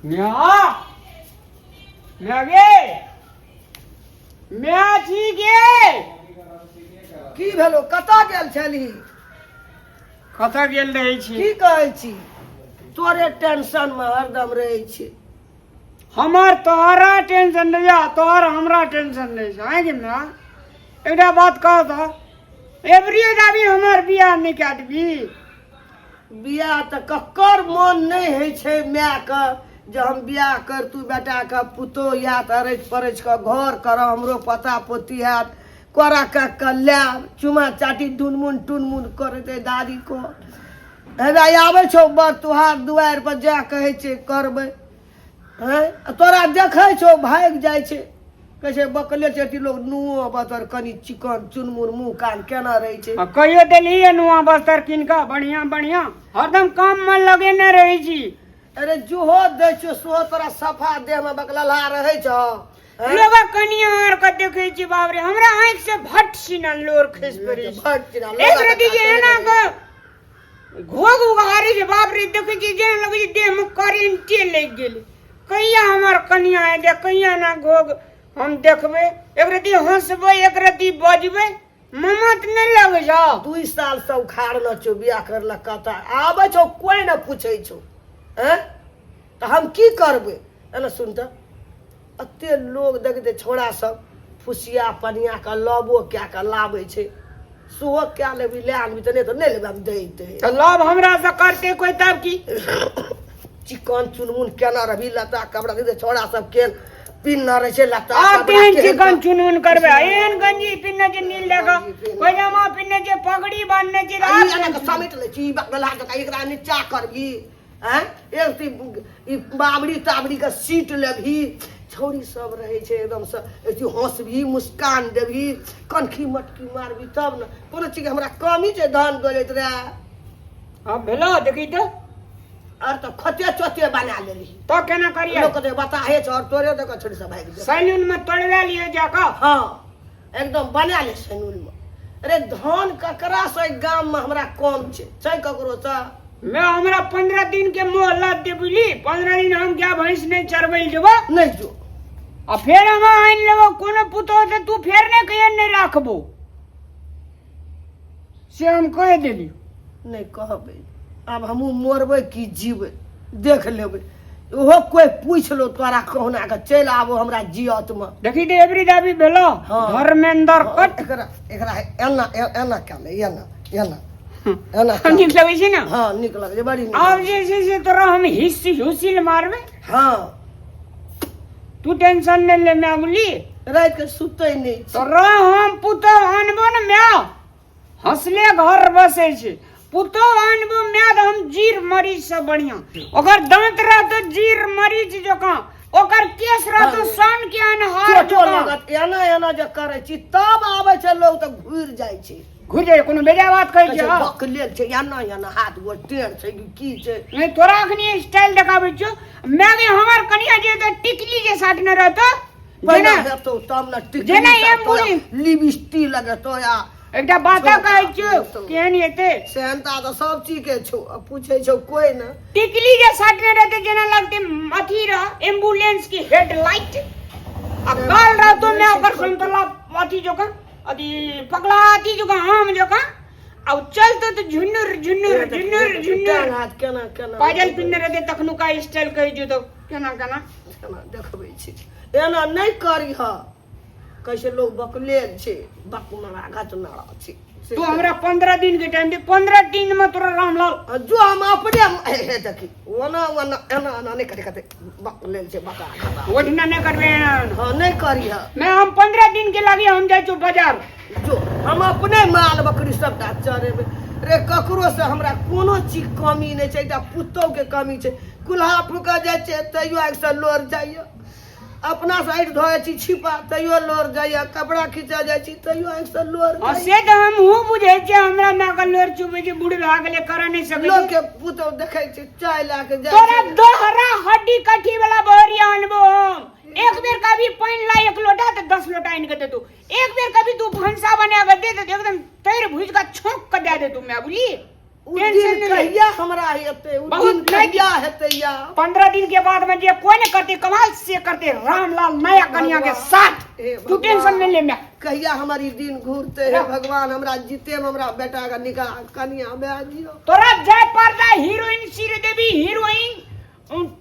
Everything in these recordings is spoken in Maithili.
म्या म्या गे म्या छी गे। की भेलो, कतऽ गेल छलही? कतऽ गेल रहै छी? की कहै छी, तोरे टेंशन मे हरदम रहै छी। हमर तोहरा टेंशन नहि यऽ, तोहर हमरा टेंशन नहि छै। आँय गे म्या, एकटा बात कह तऽ, एबरी दाबी हमर बियाह नहि कए देबी? बियाह तऽ ककर मन नहि होइ छै मायके जे हम बियाह करतू बेटाके, पुतोह आयत अरैछ परैछ कऽ घर करब, हमरो पता पोती हैत, कोरा कऽ कऽ लायब, चुमा चाटी डुनमुन टुनमुन करैत दादी को। हेबे आबै छौ बड़ तोहार दुआरि पर जा कहै छै करबै। हैं, आ तोरा देखै छौ भागि जाइ छै, कहै छै बकले छै। अथी लोग नुओ बतर कनि चिकन चुनमुन मुँह कान केना रहै छै। आ कहियो देलही नुआ बस्तर कीन कऽ? बढ़िया बढ़िया हरदम काम में लगेने रहै छी। अरे जोहो दै छियौ सेहो तोरा सफा देहमे बकललहा रहै छौ। हैं? लोग कनिया आर के देखै छी, बाप रे, हमरा आँखि से भट सीना लोर खसि पड़ै छै। भट चिना एक रति जे एना के घोघ उघारै छै, बाप रे, देखै छी जेना लगै छै देह में करेंटे लागि गेलै। कहिया हमर कनिया एतै, कहिया ना घोघ हम देखबै, एक रति हंसबै, एक रति बजबै, ममत नहि लगै छौ? 2 साल से उखाड़ने छौ, बियाह करलक, कतऽ आबै छौ, कोई ने पूछै छौ। हैं, तऽ हम की करबै? एना सुन तऽ, एते लोग देखते छोड़ा सब फुसिया पनिया के लबो कए के लाबै छै, सेहो कए लेबी, लए आनबी तऽ नहि तऽ नहि लेबै, हम दै दै। तऽ लव हमरा से करते कोई तब की? चिकन चुनमुन केना रहबी, लत्ता कपड़ा देखते छोड़ा सब केन पिन्ह रहै छै लत्ता आब कपड़ा केहन केहन चिकन चुनमुन करबै? एहन गंजी पिन्हने छै नील देखा, पैजामा पिन्हने छै, पगड़ी बांधने छै। आ ई आब एना कऽ समेट लै छी, ई बगला जकाँ एकरा नीचा करबी। आँय, एक ई बाबरी ताबरी के सीट लेबही, छौड़ी सब रहै छै एकदमसँ, अथी हँसबही, मुस्कान देबही, कनखी मटकी मारबही, तब ने कोनो चीजके हमरा कमी छै धन दौलत रहए। आब भेलो देखी तऽ। आर तऽ खोते चोते बना लेलही। तो केना करिए? लोक कहतै बताहे छौ, आओर तोरे देखऽ छोड़ी सब भागि जेतौ। सैलून में तोड़वा लियो जाकऽ। हँ, एकदम बना ले सैलून में। अरे धन ककरा से गाम में हमरा कम छै, छै ककरो से? मैं हमरा 15 दिन के मोहलत दे बुझली, 15 दिन हम गाय भैंस नहीं चरबै लए जेबो। नहीं जो। आ फेर हम आनि लेबो कोनो पुतोह से तू फेर नहीं कहिए नहीं राखबो, से हम कहि देली। नहीं कहबै, आब हमहूँ मरबै कि जीबै देख लेबै। ओहो कोई पूछ लो तोरा, कहुना के चलि आबो हमरा जियत में। देखी ते एबरी दाबी भेलो। हाँ। धर्मेंद्र कट। एकरा एकरा एना एना कए ले, एना एना एना कए ले। नीक लगै छै ने? हाँ, नीक लगै छै, बड़ी नीक आब लगै जे छै से तोरा हम हिस्सी हुसिल मारबै। छै। हाँ। तू टेंशन नहीं ले मैं बोली। राति के सुतै नहि छी। तोरा हम पुतोह आनबो ने my, हंसले घर बसै छै। पुतोह आनबो my तऽ हम जीर मरीच से बढ़िया, ओकर दांत रहतो जीर मरीच जकाँ, ओकर केस रहतो सन के अनहार चोटो जकाँ। लगत एना एना जे करै छी तब आबै छै लोग तऽ घुरि जाइ छै। घुरि जाइ, कोनो बेजा बात कहै कहै छै? छै हँ? बकलेल छै, एना एना हाथ गोड़ टेढ़ छै कि की छै। नहीं, तोरा अखनी स्टाइल देखाबै छियौ मैं गे। हमर कनिया जे तऽ टिकली जे साटने रहतो पहिने जेना हेतौ तब ने टिकली जेना साटतो या एम्बुलेंस। लिपस्टिक लगेतौ या एकटा बात कहै छियौ, केहन हेतै? सेहनता तऽ सब चीज के छौ, आ पूछै छौ कोई ने। टिकली जे साटने रहते जेना लगते अथी रह एम्बुलेंस के हेडलाइट, आ गाल रहतो में ओकर समतला अथी जकाँ, अथी पगला अथी जकाँ, आम जकाँ, आ चलतो तऽ झुन्नुर झुन्नुर झुन्नुर झुन्नुर। हाथ केना केना पायल पिन्हने रहते तखनुका स्टाइल कहै छियौ तऽ केना केना केना देखबै छी। एना नहि करीह, कैसे लोग बकलेल छै, बकमरा घटनारा छै। तू हमरा 15 दिन के टाइम दे, 15 दिन में तोरा रामलाल आ जो हम अपने हे हे देखी ओना ओना एना एना नहि करे, कते बकलेल छै, बका घटा। ओढ़ना नहीं करबे। हाँ, नहीं करीह। मैं हम 15 दिन के लागी हम जाइ छौ बाजार। जो हम अपने माल बकरी सबटा चरेबै। रे ककरो से हमरा कोनो चीज कमी नहि छै, एकटा पुतोह के कमी छै। कुल्हा फूकऽ जाइ छै तैयो आगि से लोर जाइए, अपना साइड धोए छी छिपा तैयो लोर जाइए, कपड़ा खींचा जाइ छी तैयो आँखि से लोर आ जाइए। से तऽ हमहूँ बुझै छियै, हमरा माय के लोर चुबै छै, बूढ़ भए गेलै, करऽ नहि सकै लोक छै। के पुतोह देखै छै चाय लए के जाइ तोरा छै। दोहरा हड्डी कठी वाला बहरिया अनबो हम। एक बेर कभी पानि ला 1 लोटा तऽ 10 लोटा आनि के देतू। एक बेर कभी तू भनसा बना के दे दे, एकदम तैर भुज के छौंक के दे दे तू मैं, बुझली? ओ टेंशन दिन नहि ले। कहिया हमरा हेतै, ओ बहुत दिन नहि। कहिया हेतै या 15 दिन के बाद में जे कोई नहीं करते कमाल से करते रामलाल नया कन्या के भगवान, साथ। हे तू टेंशन नहीं ले मैं। कहिया हमर ई दिन घूरते हे भगवान, हमरा जीते में हमरा बेटा के निकाह कन्या भए दियौ। तोरा जय पर्दा हीरोइन श्रीदेवी, हीरोइन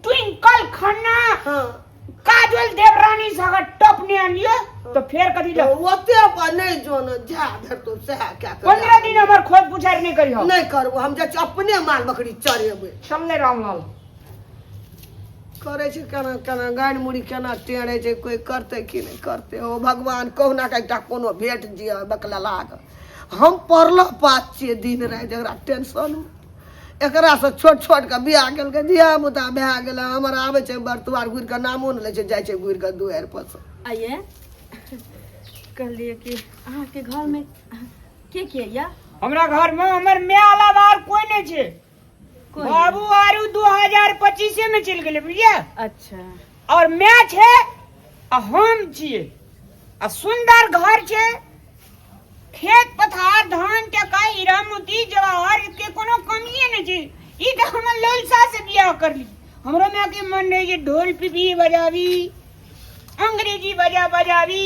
ट्विंकल खन्ना, हाँ, काजोल देवरानी से अगर टॉप नहीं आनियो तो फेर कभी तो ओते पर नहीं जोन जा भेटतो सएह कए कऽ 15 दिन हमर खोज पुछारि नहीं करिहो। नहि करबो हम, जाइ छी अपने माल बकरी चरेबै। चलले रामलाल। करै छै केना केना गानि मुड़ी केना टेढ़ै छै, कोइ करतै कि नहि करतै। ओ भगवान कहुना कऽ एकटा कोनो भेट दिअ बकललाके। हम पड़लो पात छियै दिन राति एकरा टेंशन, एकरासँ छोट छोटके बियाह केलकै, धिया पुता भए गेलै। हमर आबै छै बरतुआर घुरि कऽ नामो नहि लै छै, जाइ छै घुरि कऽ दुआरि पर सँ। आइए कहलियै कि अहाँके घरमे के के यऽ? हमरा घर में हमर माय अलावा और कोई नहीं छे। कोई नहि? बाबू आरू 2025 में चलि गेलै, बुझलियै? अच्छा। और माय छै आ हम छियै आ सुंदर घर छै, खेत पथार धान टका हीरा मोती जवाहर के कोनो कमिए नहीं छै। ई तऽ हमर ललसा से बियाह करली। हमरो माय के मन रहे जे ढोल पिपी बजाबी, अंग्रेजी बजा बजाबी,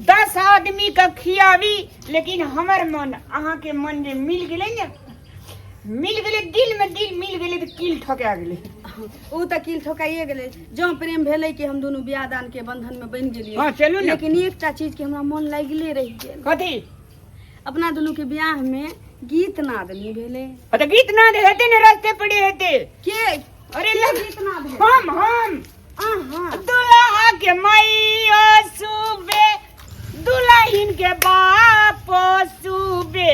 10 आदमी के खियाबी, लेकिन हमर मन अहाँ के मन जे मिल गेलै ने, मिल गेलै, दिल में दिल मिल गेलै तऽ कील ठोका गेलै। ओ तऽ कील ठोकाइए गेलै। जँ प्रेम भेलै कि हम दुनू बियाह दान के बंधन में बनि गेलियै। हाँ, चलू ने। लेकिन एकटा चीज के हमरा मन लागिले रहि गेल। कथी? अपना दुनू के बियाह में गीत नाद नहि भेलै। तऽ गीत नाद हेतै ने, रस्ते पड़े हेतै। के? अरे के लग गीत नाद हेतै? हम अहाँ। दुल्हा के मैयो सुबे, दुल्हन के बाप सुबे,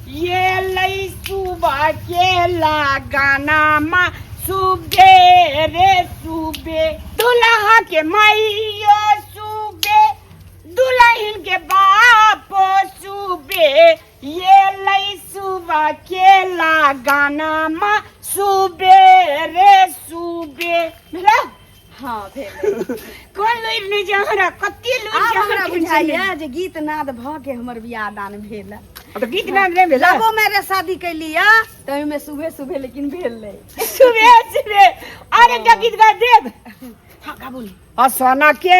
ये लई सुबह के लगाना मा सुबे रे सुबे। दुल्हा के मैयो सुबे, दुल्हन के बाप सुबे, ये लई सुबह के लगाना मा सुबे रे सुबे। भेलै? हाँ, भेलै। कोन लुरि नहि छै हमरा, कते लुरि आब छै हमरा हमरा बुझाइया जे गीत नाद भऽ के हमर बियाह दान भेल। तऽ गीत नाद नहि भेलै? लवो मैरिज शादी कैलिया तऽ ओहिमे सुबह सुबह लेकिन भेल नहि। सुबह सुबह। आर एकटा गीत गा देब? हाँ, गाबू ने। आ सोना के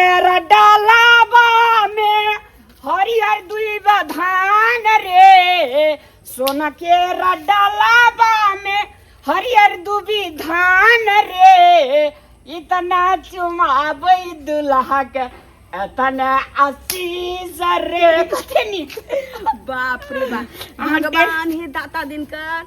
डालाबा में हरिहर दुई धान रे, सोना के डालाबा में हरिहर दुबी धान रे, इतना चुमाबै दुल्हा के एतना आशीष रे। कते नीक। बाप रे बाप, अहाँ भगवान हे दाता दिनकर,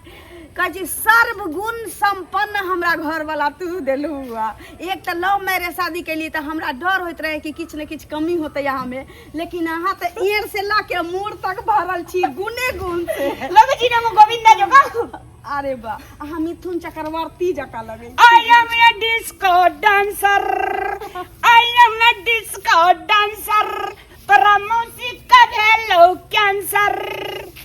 कहै छी सर्व गुण संपन्न हमरा घर वाला तू देलू हुआ। एक तऽ लव मैरिज शादी केली तऽ हमरा डर होइत रहे कि किछु ने किछु कमी होतै अहाँ में, लेकिन अहाँ तऽ एड़ से लऽ के मूड़ तक भरल छी गुणे गुण से। लगै छी ने हम गोविंदा जकाँ? अरे बा, अहाँ मिथुन चक्रवर्ती जकाँ लगै छी। I am a disco dancer, I am a disco dancer, तोरा मौसी का भेलौ कैंसर।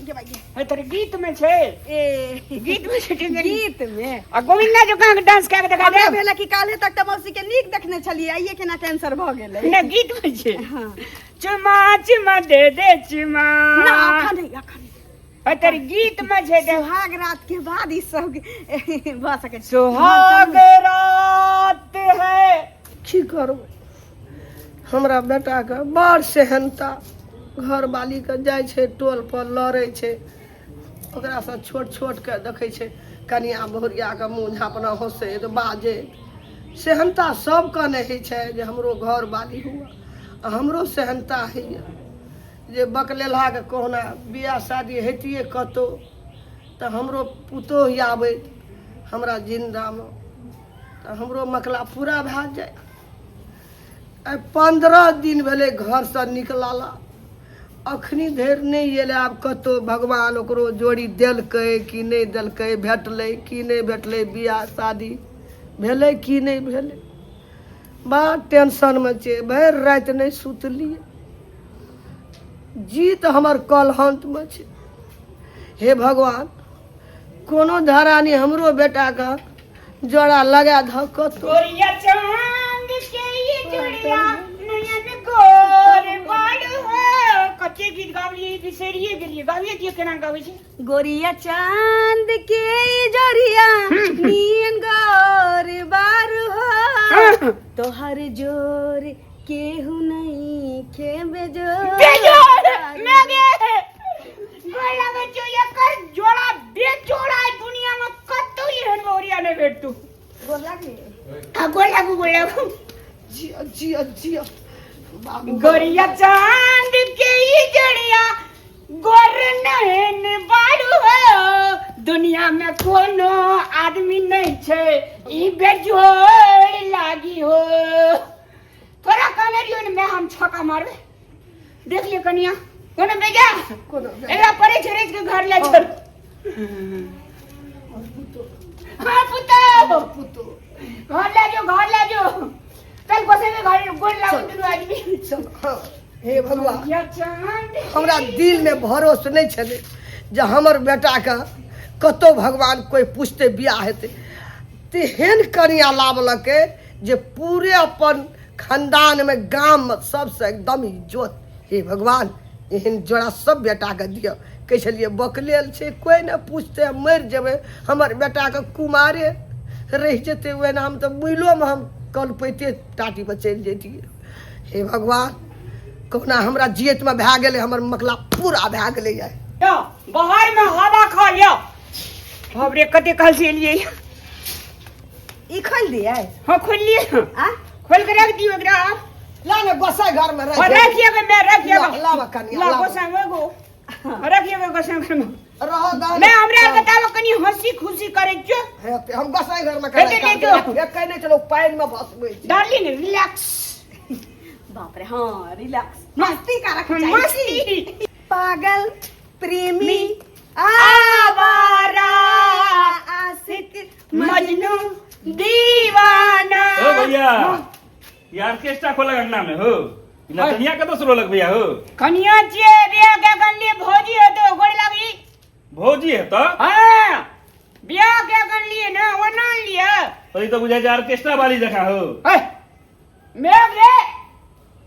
गे भाई गे। हे तोरे गीत में छै। ए गीत में छै टेंशन। गीत में आ गोविंदा जकाँ के डांस कए के देखा हमरा देब। भेल कि काल्हे तक तऽ मौसी के नीक देखने छलियै, आइए केना कैंसर भऽ गेलै? नहि, गीत में छै। हाँ। चुमा चुमा दे दे चुमा। ना, अखन नहि, अखन नहि। हे तोरे गीत में छै देख। सुहाग रात के बाद ई सब भऽ सकै छै। सुहाग रात है। की करबै, हमरा बेटाके बड़ सेहनता, घरवालीके जाइ छै टोल पर लड़ै छै ओकरासँ, छोट छोटके देखै छै कनिया बहुरियाके मुँह झाँपना हँसैत बाजैत। सेहनता सबके नहि होइ छै जे हमरो घरवाली हुए, आ हमरो सेहनता होइए जे बकलेलहाके कहुना बियाह शादी हेतियै कतहु तऽ हमरो पुतोहु आबैत हमरा जिन्दामे, तऽ हमरो मकला पूरा भए जाय। आइ 15 दिन भेलै घरसँ निकलला, अखनी धरि नहि एलै। आब कतहु भगवान ओकरो जोड़ी देलकै कि नहि देलकै, भेटलै कि नहि भेटलै, बियाह शादी भेलै कि नहि भेलै, बड़ा टेंशनमे छै। भरि राति नहि सुतलियै, जीत हमर कलहन्तमे छै। हे भगवान, कोनो धरानी हमरो बेटाके जोड़ा लगा धऽ कतहु। गोरिया चांद के ये जुड़िया नयन गोर बाड़ हो। कते गीत गाबलियै बिसरिए गेलियै। गाबू। गाबिए दियो, केना गाबै छै? गोरिया चांद के जोरिया नियन गौर बार हो, तोहर जोर केहू नहीं के बेजोर। बेजोड़ मैं गे गोर लागै छियौ, एकर जोड़ा बेजोड़ा है दुनिया में, कतौ एहन गोरिया नहि भेटतौ। गोर लागे। आ गोर लागू, गोर लागू। जियो जियो जियो बाबू। गोरिया चांद के ई जड़िया गोर नैन बारू हो, दुनिया में कोनो आदमी नहीं छै ई बेजोड़ लागी हो। थोड़ा कहने रहियो ने मैं, हम छक्का मारबे। देख लियो कनिया, कोनो बेजा कोनो एकरा परे छेड़े के घर ले चल। हाँ पुतो, पुतो, घर ले जो, घर ले जो। चल गोसे के घर गोड़ लागू दुनू आदमी। चल। हाँ, हे भगवान। या चांद। हमरा दिल में भरोस नहीं छलै जे हमर बेटाके कतौ भगवान कोई पूछते बियाह हेतै। तेहन कनिया लाबलकै जे पूरे अपन खानदानमे गाममे सबसँ एकदम इज्जत। हे भगवान, एहन जोड़ा सब बेटाके दिअ। कहै छलियै बकलेल छै, कोइ नहि पूछतै, हम मरि जेबै, हमर बेटाके कुमारे रहि जेतै। ओहिना हम तऽ मुइलोमे हम कलपैते टाटीपर चलि जैतियै। हे भगवान, कहुना हमरा जियतमे भए गेलै, हमर मकला पूरा भए गेलै। यौ, बाहर में हवा खा लियो। बाप रे, कते काल से एलियै। ई खोल दियै? हाँ, खोल लिए। आ खोल के रख दियो एकरा। ला ने गोसाई घर में। और रखिए मैं, रखिए। लाबऽ कनिया, ला। लाबऽ। गोसाई में गो रखिए, गोसाई घर में रह दऽ। मैं हमरा बताबो, कनी हंसी खुशी करे छो। हेतै, हम गोसाई घर में। हेतै, ले जो। फेकै नहि छलौ, पानिमे भसबै छी। Darling, relax. बाप रे, हाँ, रिलैक्स, मस्ती करक चाही। मस्ती। पागल प्रेमी आवारा आशिक मजनू दीवाना। ओ भैया, ये ऑर्केस्ट्रा खोलक अंगना में हो, ई नचनिया कतऽ से रोलक भैया हो? कनिया छियै बियाह के कनली, भौजी हेतौ, गोड़ लागी। भौजी है तऽ? हाँ, बियाह के कनली ने ओना लिए। तो ई तऽ बुझाइ छै ऑर्केस्ट्रा वाली जकाँ हो। ए, मेघ रे।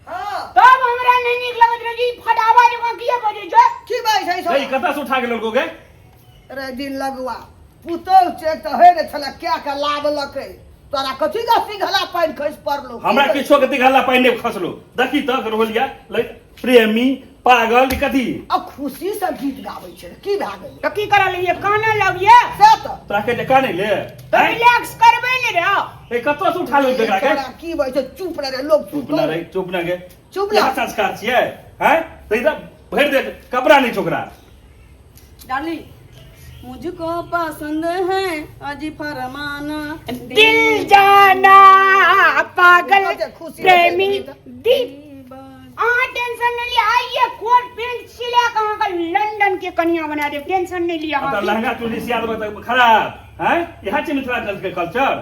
हाँ। तब हमरा नहीं नीक लगत रहे कि फटावा जकाँ किया बजै छौ? की बाजै छै ई सब? कतऽ से उठा के लेलको गे? रे दिन लगुआ, पुतोह छै तऽ होइ ने छलै, क्या के लाबलकै? तोरा कथी गस्ती घला पानि खसि पड़लो? हमरा किछो के दिघाला पानि नहि खसलो। देखी तऽ रोहलिया ले, प्रेमी पागल ई कथी? आ खुशी से गीत गाबै छै, की भए गेलै? तऽ की करऽ लगिए, कानऽ लगिए? से तऽ तोरा के जे कानै ले? तऽ रिलैक्स करबै ने रे। ए, कतऽ से उठा लेलको एकरा के? तोरा की बाजै छै? चुप रह रे, लोग चुप न रही, चुप न गे। चुप इएह रह। संस्कार छियै हैं? तऽ ई तऽ भरि दे कपड़ा नहि छोकरा। डार्लिंग, मुझको पसंद है अजी फरमाना। दिल जाना पागल कते खुशी प्रेमी हेतै। दीप अहाँ टेंशन नहीं लिया, आइए कोट पैंट सिला के अहाँके लंदन के कनिया बना देब, टेंशन नहीं लिया। आ तऽ लहंगा चोली सिया देबै तऽ खराब हैं? इएह छै मिथिलांचल के कल्चर?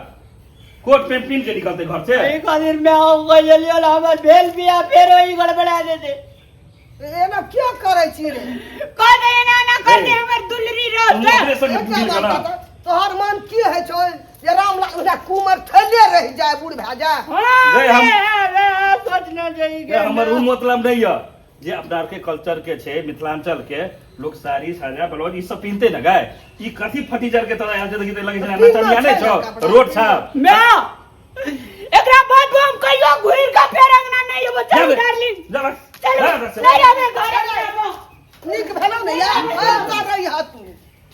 कोट पैंट पिन्ह के निकलतै घर से? एहि खातिर मैं आऊँ गजलियो, हमर भेल बिया फेर ओही गड़बड़ा देते। एना किया करै छी रे? कह दे एना ना कर दे। ए। हमर दुलरी तू रहते। ओकरे संगे एकटा बुझि बात गेला। बता, तोहर मन की होइ छौ जे रामलाल ओकरा कुमर थैले रहि जाय, बूढ़ भए जाय? हाँ। गए सोचना चाहिए। ये हमर उ मतलब नहीं है जे अपना आर के कल्चर के छै। मिथिलांचल के लोग साड़ी साया ब्लाउज ई सब पहिनते न गाय। ई कथी फटीचर के तरह आयल छै? देखी तऽ लगै छै पहिनना नचनिया नहि छै छौ ने कपड़ा। रोड छाप। मैं एकरा बाद हम कहियो घुर के फेर अंगना नहीं एबो। चल डार्लिंग, चल। नहीं आबे घर अंगना। नीक भेलौ ने यार, फैलता रही तू।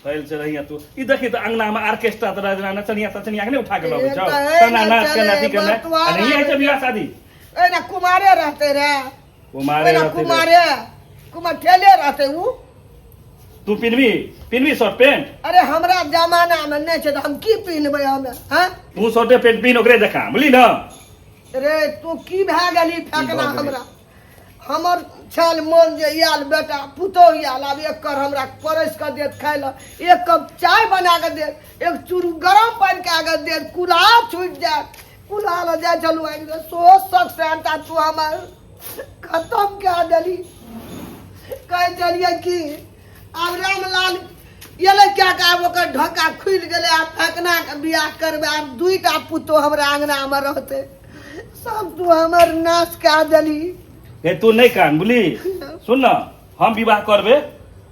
फैल से रही तू। ई देखी तऽ अंगना में ऑर्केस्ट्रा तरह जेना नचनिया तचनिया के नहि उठा के लबै छौ। ए, तऽ तना नाच के चले, नाची के बटुआरा नहीं है छै बियाह शादी। एना कुमारे रहते रे। कुमारे एना रहतै रे। कुमारे कुमार ठेले रहते उ। तू पिन्हबी, पिन्हबी शर्ट पेंट? अरे, हमरा जमाना में नहीं छै तऽ हम की पिन्हबै हमे? हाँ। तू शर्टे पेंट पिन्ह ओकरे जकाँ, बुझली न? रे, तू की भए गेली फेकना? की भऽ गेलै? हमरा हमर छल मन जे आयल बेटा पुतोह आयल, आब एक कर हमरा परसि कऽ देत खाय लए, एक कप चाय बना कऽ देत, एक चूरू गरम पानि कए कऽ देत, कुल्हा छूटि जायत, कुल्हा लऽ जाइ छलहुँ आनि कऽ। सोच सक सेहनता तू हमर खतम कए देली। कहै छलियै कि आब रामलाल एलै क्या के आब ओकर ढोका खुलि गेलै, आब फेकनाके बियाह करबै, आब दुइटा पुतोह हमरा अङ्गनामे रहतै। सब तू हमर नाश कए देली। हे, तू नहि कान, बुझली? सुन न, हम विवाह करबे।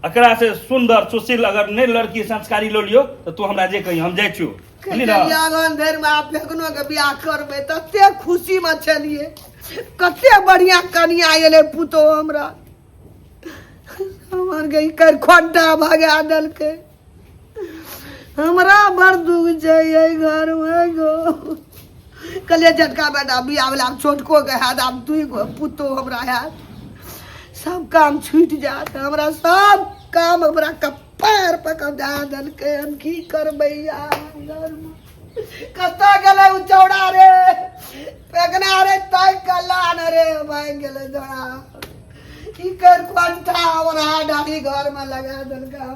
एकरा से सुंदर सुशील अगर नहि लड़की संस्कारी लो लियो तऽ तू हमरा जे कही हम जाइ छियौ बुझली ने आगन धरि मे आब फेकनो के बियाह करबै तते खुशी मे छलियै कते बढ़िया कनिया एलै पुतोह हमरा हमर के ई करखोटा भगा देलकै हमरा बड़ दुख छै एहि घरमे गो। कहलियै झटका बेटा बियाह वला आब छोटको के हैत, आब दुइ गो पुतोह हमरा हैत, सब काम छूटि जायत हमरा, सब काम हमरा कपार पर कब्जा देलकै। हम की करबै यार? घरमे कतऽ गेलै ओ चौड़ा रे? फेकना रे, ताकि कऽ लान रे। भागि गेलै चौड़ा। की कर कंठा हमरा डाली घरमे लगा देलकै।